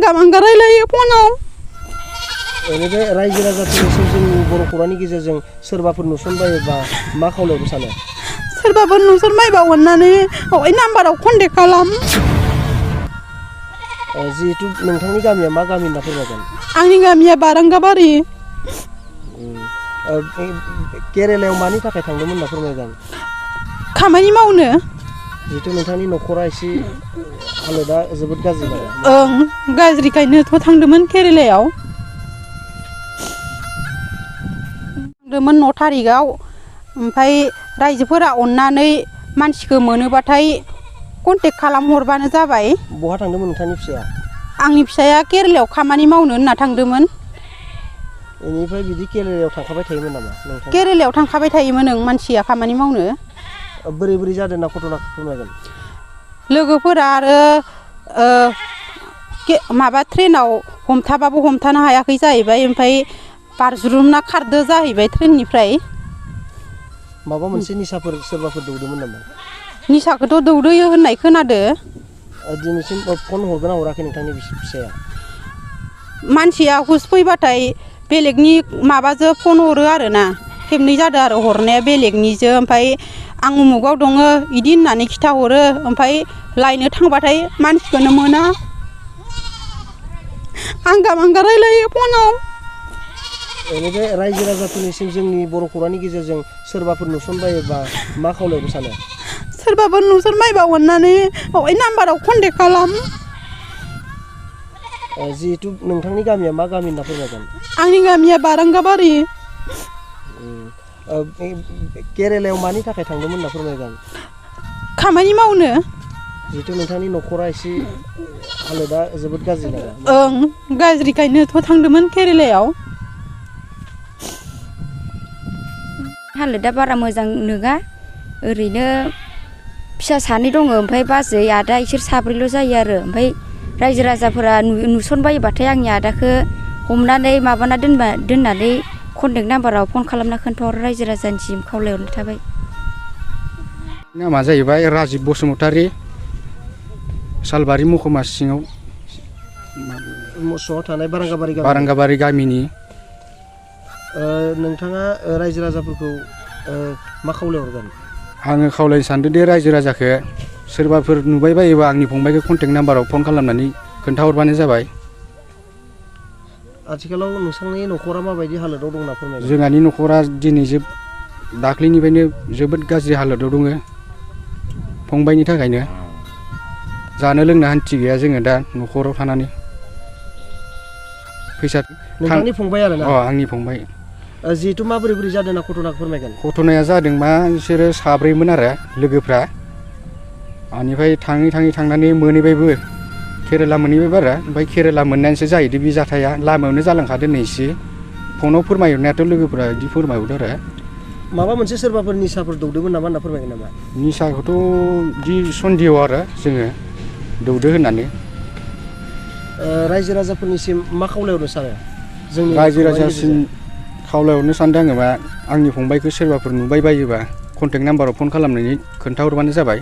आंगा रायलायो फनाव ओरैनो रायजो राजाफोरनिसिम जोंनि बर' खौरांनि गेजेरजों सोरबाफोर नुसनबायोबा मा खावलायनो सानो सोरबाफोर नुसनबायबा अननानै ओइ नाम्बाराव कन्टेक्ट खालाम जिहेतु नोंथांनि गामिया मा गामि होनना फोरमायगोन आंनि गामिया बारांगाबारि केरेलायाव मानि थाखाय थांदोंमोन होनना फोरमायगोन खामानि मावनो जिहेतु नोंथांनि न'खरा एसे हालोदा जोबोद गाज्रि नामा ओं गाज्रिखायनोथ' थांदोंमोन केरेलायाव थांदोंमोन 9 थारिखआव ओमफ्राय रायजोफोरा अननानै मानसिखौ मोनोबाथाय कन्टेक्ट खालामहरबानो जाबाय बहा थांदोंमोन नोंथांनि फिसाया आंनि फिसाया केरेलायाव खामानि मावनो होनना थांदोंमोन बेनिफ्राय बिदि केरेलायाव थांखाबाय थायोमोन नामा नोंथां केरेलायाव थांखाबाय थायोमोन ओं मानसिया खामानि मावनो बोरै बोरै जादों ना घटनाखौ फोरमायगोन लोगोफोरा आरो माबा ट्रेनाव हमथाबाबो हमथानो हायाखै जाहैबाय ओमफ्राय बारज्रुमना खारदो जाहैबाय ट्रेननिफ्राय माबा मोनसे निसाफोर सोरबाफोर दौदोंमोन नामा निसाखौथ' दौदोयो होननाय खोनादो दिनैसिम फन हरगोन ना हराखै नोंथांनि फिसाया मानसिया हुस फैबाथाय बेलेगनि माबाजों फन हरो आरोना खेबनै जादों आरो हरनाया बेलेगनिजों ओमफ्राय आं उमुगाव दङ इदि होननानै खिथाहरो ओमफ्राय लायनो थांबाथाय मानसिखौनो मोना आंगा रायलायो फनाव ओरैनो रायजो राजाफोरनिसिम जोंनि बर' खौरांनि गेजेरजों सोरबाफोर नुसनबायोबा मा खावलायनो सानो सोरबाफोर नुसनबायबा अननानै ओइ नाम्बाराव कन्टेक्ट खालाम जिहेतु नोंथांनि गामिया मा गामि होनना फोरमायगोन आंनि गामिया बारांगाबारि केरेलायाव मानि थाखाय थांदोंमोन होनना फोरमायगोन खामानि मावनो जिहेतु नोंथांनि न'खरा एसे हालोदा जोबोद गाज्रि नामा ओं गाज्रिखायनोथ' थांदोंमोन केरेलायाव हालोदा बारा मोजां नङा ओरैनो फिसा सानै दङ ओमफ्राय बाजै आदा इसोर साब्रैल' जायो आरो ओमफ्राय रायजो राजाफोरा नुसनबायोबाथाय आंनि आदाखौ हमनानै माबाना दोननानै कन्टेक्ट नाम्बाराव फन खालामना खोन्थाहर रायजो राजानिसिम खावलायहरनाय थाबाय नामा जाहैबाय राजिब बसुमतारी सालबारि महकुमा सिङाव मोसौआव थानाय बारांगाबारि गामिनि नोंथाङा रायजो राजाफोरखौ मा खावलायहरगोन आङो खावलायनो सानदोंदि रायजो राजाखौ सोरबाफोर नुबाय बायोबा आंनि फंबायखौ कन्टेक्ट नाम्बाराव फन खालामनानै खोन्थाहरबानो जाबाय आथिखालाव नोंथांनि न'खरा माबायदि हालोदाव दं होनना फोरमायगोन जोंहानि न'खरा दिनै दाख्लैनिफ्रायनो जोबोद गाज्रि हालोदाव दङ फंबायनि थाखायनो जानो लोंनो हान्थि गैया जोङो दा न'खराव थानानै फैसा नोंथांनि फंबाय आरो ना आंनि फंबाय जिहेतु माबोरै जादों ना घटनाखौ फोरमायगोन घटनाया जादों मा बिसोरो साब्रैमोन आरो लोगोफ्रा बेनिफ्राय थांनानै मोनहैबायबो केरेला मोनहैबायबो आरो ओमफ्राय केरेला मोननानैसो जाहैदों बे जाथाया लामायावनो जालांखादों नै एसे फनाव फोरमायहरनायाथ' लोगोफोरा बिदि फोरमायहरदो आरो माबा मोनसे सोरबाफोर निसाफोर दौदोंमोन नामा होनना फोरमायगोन नामा निसाखौथ' बिदि सन्देह आरो जोङो दौदो होननानै रायजो राजाफोरनिसिम मा खावलायहरनो सानो जोंनि रायजो राजासिम खावलायहरनो सानदों आङो मा आंनि फंबायखौ सोरबाफोर नुबाय बायोबा कन्टेक्ट नाम्बाराव फन खालामनानै खोन्थाहरबानो जाबाय